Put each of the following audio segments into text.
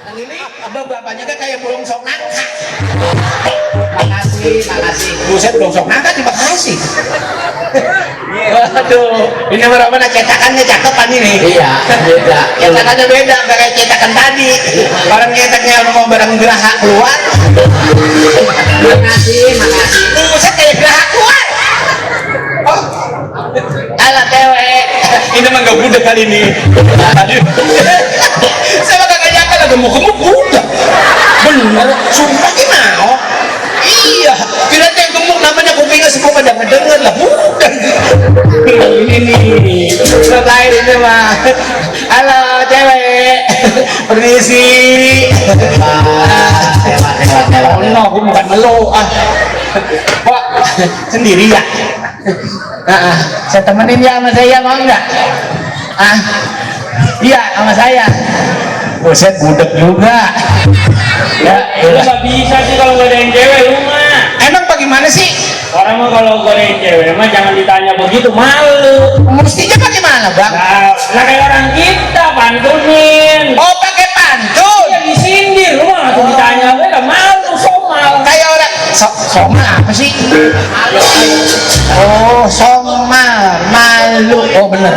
Ini bapaknya kan kayak burung sok nangka. Makasih. Buset burung sok nangka terima kasih. Waduh, ini berapa cetakannya cakepan ini? Iya, beda. Cetakannya beda, nggak kayak cetakan tadi. Orang cetaknya mau barang geraha keluar. Makasih. Buset kayak geraha keluar. Oh, ala cewek. Ini mah nggak budak kali ini. Saya kagak nyangka lah gemuk-gemuk budak. Bener, sumpah gimana? Iya, kira yang gemuk namanya kupingnya semua pada ngedenger lah, bukan? Ini lain ini mah. Halo cewek, permisi. Oh no, aku bukan melo Pak, sendiri ya? Saya temenin ya sama saya, mau nggak? Iya, sama saya. Buset, budak juga. Ya, lu gak bisa sih kalau godain cewek lu mah. Emang bagaimana sih? Orang mah kalau godain cewek mah jangan ditanya begitu, malu. Mestinya bagaimana, Bang? Nah kayak orang kita pantunin. Oh, pakai pantun. Ya disindir, lu mah langsung ditanya, gue gak malu, somal. Kayak orang somal apa sih? Oh, somal, malu. Oh, bener.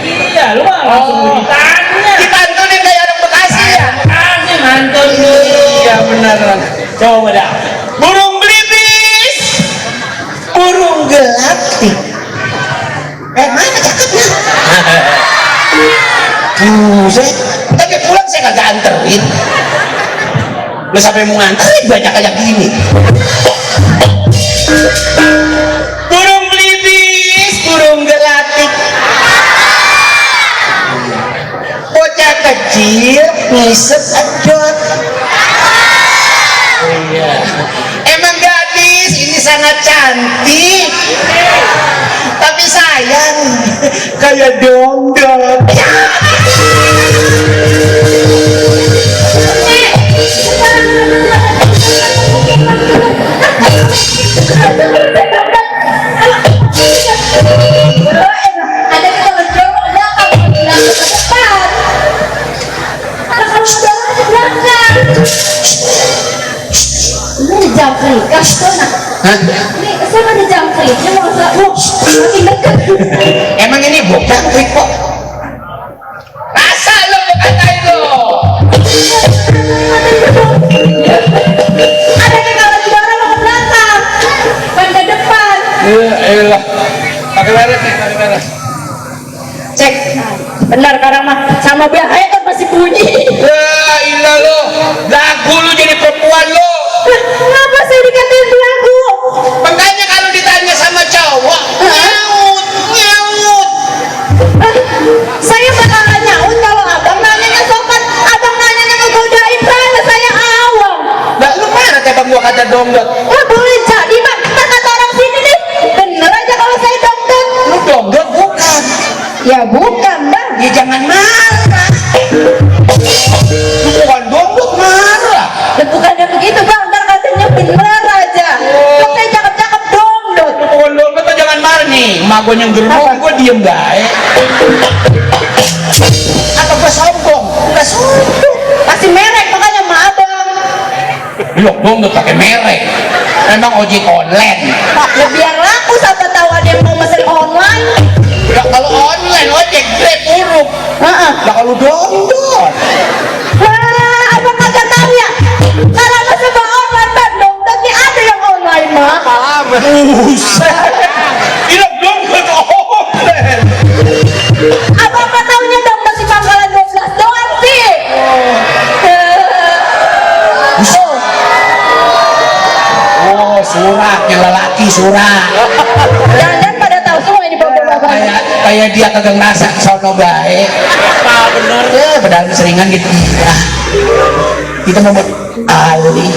Iya, lu mah langsung ditanya. Dipantunin kayak orang Bekasi ya? Bekasi mantun lu. Iya, bener. Coba dah. Burung belibis, burung gelatik. Mana cakepnya? Buset, tapi pulang saya kagak anterin. Lu sampai mau nganterin banyak kayak gini. Burung belibis, burung gelatik. Bocah kecil ngisep edot. Iya. Emang gadis ini sangat cantik, tapi sayang kayak dongdot. Jangkrik, tuh nak. Ini saya ada jangkrik, ini mau makin dekat. Emang ini bukan trik kok. Rasa lo katain lo. Ada kenalan di orang mau ke belakang, bukan ke depan. Iya, pakai merek nih, pakai merek. Cek, benar sekarang mah sama bahaya kan masih bunyi. Ya ilah lo, lagu lo jadi perempuan lo. Kenapa saya dikatain belagu? Makanya kalau ditanya sama cowok, nyaut. Saya bakalan nyaut kalau abang nanyanya sopan, abang nanyanya ngegodain saya awam. Nah, lu mana tebak gua kata dongdot? Wah boleh jadi bang, kata orang sini nih, bener aja kalau saya dongdot. Lu dongdot bukan? Ya bukan bang. Ya jangan marah. Lu bukan dongdot marah. Ya bukannya begitu bang, ntar katanya bener aja. Kok saya cakep-cakep dongdot. Lu bukan dongdot tuh jangan marah nih. Emak gua yang gerbong, gua diem baik. Atau gua sombong? Enggak sombong. Pasti merek makanya sama abang. Lu dongdot pakai merek. Emang ojek online. Ya biar laku, siapa tahu ada yang mau mesen online. Ya kalau online ojek Grab uruk. Lah kalau dongdot. Wah, abang kagak tahu ya. Kalau mau coba online bang, dongdotnya ada yang online mah. Buset. Ini dongdot online. Abang apa taunya dongdot di Pangkalan 12 doang sih. Oh, surat yang lelaki surat. Jangan pada tahu semua ini bapak-bapak. Kayak dia kagak ngerasa sono baik. Bener ya, padahal seringan gitu. Ya. Kita mau buat ahli.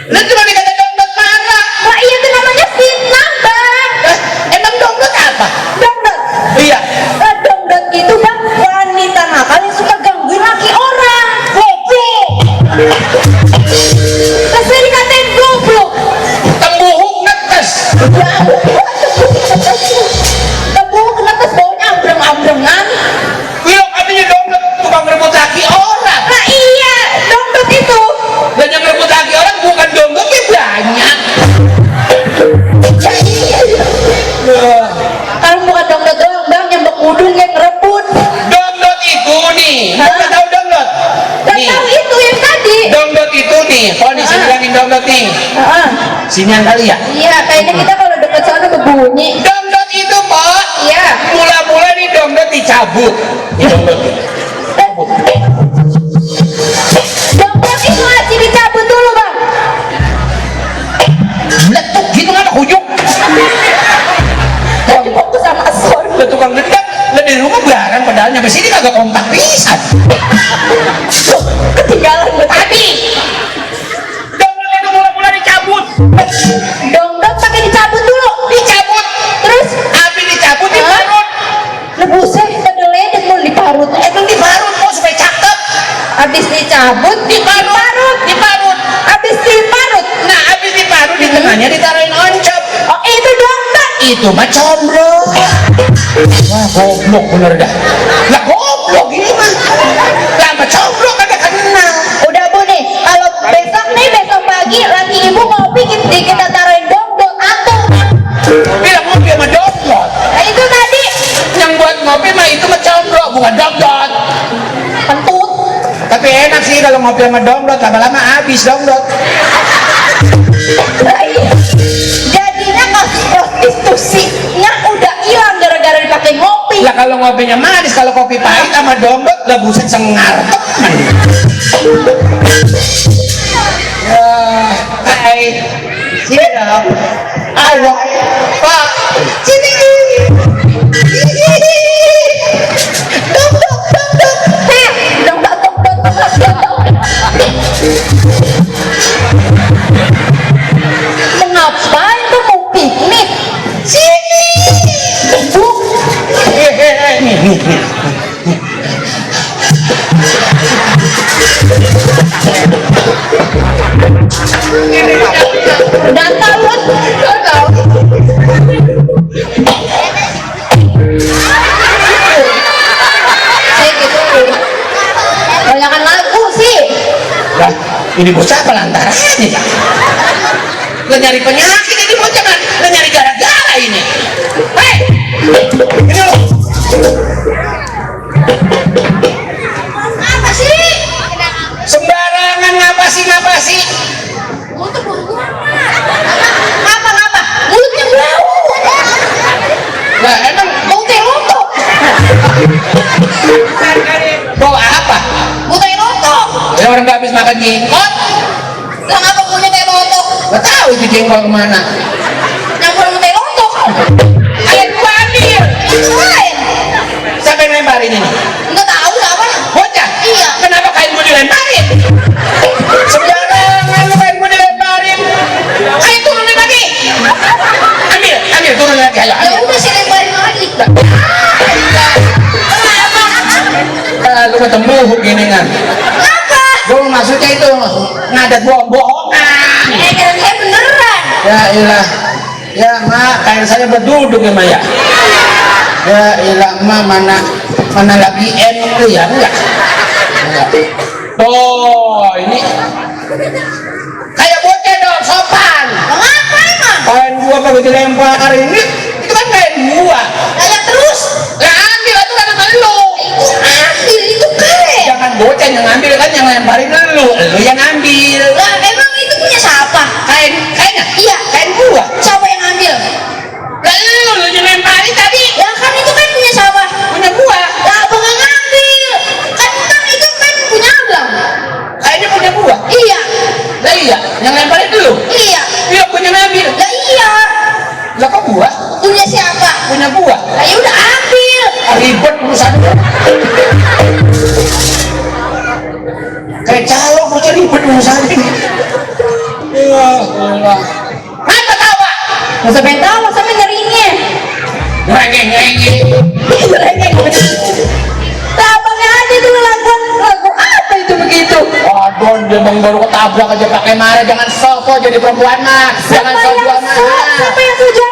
Lu cuma dikata dongdot marah. Wah iya itu namanya fitnah bang. Emang dongdot apa? Dongdot. Iya. Dongdot itu bang wanita nakal yang suka gangguin laki orang. Goblok. Saya dikatain goblok. Tembuhuk netes. Ya, kamu kenapa baunya ambreng-ambrengan? Lu katanya dongdot tukang rebut laki orang. Nah iya, nggak tahu dongdot? Gak Nih, tahu itu yang tadi. dongdot itu nih. Oh, nih saya bilangin dongdot nih. Sinian kali ya. Iya, kayaknya kita kalau deket sana berbunyi. Dongdot itu, Pak. Iya. Mula-mula nih dongdot dicabut. Ini dongdot. Dongdot itu masih dicabut dulu, Bang. Letuk gitu kan hujung. Tadi fokus sama asor. Lah tukang gendang, lah di rumah barang padahal nyampe sini kagak kompak pisan. Ketinggalan Tadi dongdot itu mula-mula dicabut. Dongdot pakai dicabut dulu. Dicabut. Terus Habis dicabut diparut. lebusnya kedeledek mau diparut. Emang diparut kok supaya cakep. Habis dicabut, diparut. Diparut. Habis diparut. Nah, habis diparut di tengahnya ditaruhin oncop. Oh, itu dongdot. Itu mah combro. Wah, goblok bener dah. Lah goblok ini mah. Lah mah combro kagak kenal. Udah Bu nih, kalau besok pagi laki ibu ngopi kita taruhin dongdot atau Bilang ngopi sama dongdot. nah, itu tadi Yang buat ngopi mah itu mah combro, bukan dongdot. pentut. Tapi enak sih kalau ngopi sama dongdot, lama-lama habis dongdot. Nah, iya. Jadinya kasus prostitusinya udah hilang gara-gara dipakai ngopi. Lah kalau ngopinya manis, kalau kopi pahit sama dongdot, lah buset sengar teman. Hai, sini dong. Ayo, Pak, sini. Dongdot. Ngapain tuh mau piknik? Sini. Bu, Nih. udah tahu. Saya gitu. Banyakan lagu sih. Lah, ini bocah apa lantarannya ya? Lo nyari penyakit ini bocah kan? Lo nyari gara-gara ini. Hei, ini lo. Apa sih? Sembarangan ngapa sih? Ngapa? Mulutnya bau. Lah emang Mulutnya rontok. bawa apa? Mulutnya rontok. Ya orang gak habis makan jengkol. Lah ngapa mulutnya rontok? Gak tahu itu jengkol kemana. Nyampur mulutnya rontok. Ayo gua ambil. Lain. Siapa yang lemparin ini? Enggak tahu apa. Bocah? Iya. Kenapa kain gua dilemparin? Sembarangan lu kain gua dilemparin. Ayo turunin lagi. Ambil turunin lagi. Ayo Ya ambil. udah sih lemparin lagi. Lu ketemu gini kan? Kenapa? Gue maksudnya itu ngadat bohongan. Kira-kira beneran. Ya ilah, ya mak kayak saya berduduk ya Maya. Ya ilah mak mana lagi lu ya enggak? Oh ini kayak bocah dong sopan. Kenapa emang? Kain gua kalau dilempar ini itu kan kain gua. Kayak terus. Lah ambil itu kan sama lu. Itu ambil itu keren. Jangan bocah yang ngambil kan yang lemparin lu yang ngambil. Lah emang itu punya siapa? Kainnya? Iya. Kain gua. Siapa yang ambil? Lah lu yang lemparin tadi. Ya kan itu kan punya siapa? Punya gua. Lah abang yang ngambil. Kan itu kan punya abang. Kayaknya punya gua. Iya. Lah iya, yang lemparin dulu. Iya. Iya punya ngambil. Lah iya. Lah kok gua? Punya siapa? Punya gua. Lah ya udah ambil. Ribet urusan. Kayak calo bocah ribet urusan ini. Ya Allah. Apa tawa? Gak sampai tahu sampai nyerinya. Ngengeng. Lah abangnya aja tuh lagu apa itu begitu? Aduh, dia bang baru ketabrak aja pakai marah. Jangan sok kok jadi perempuan mah. Jangan sok jual mah. Siapa yang sudah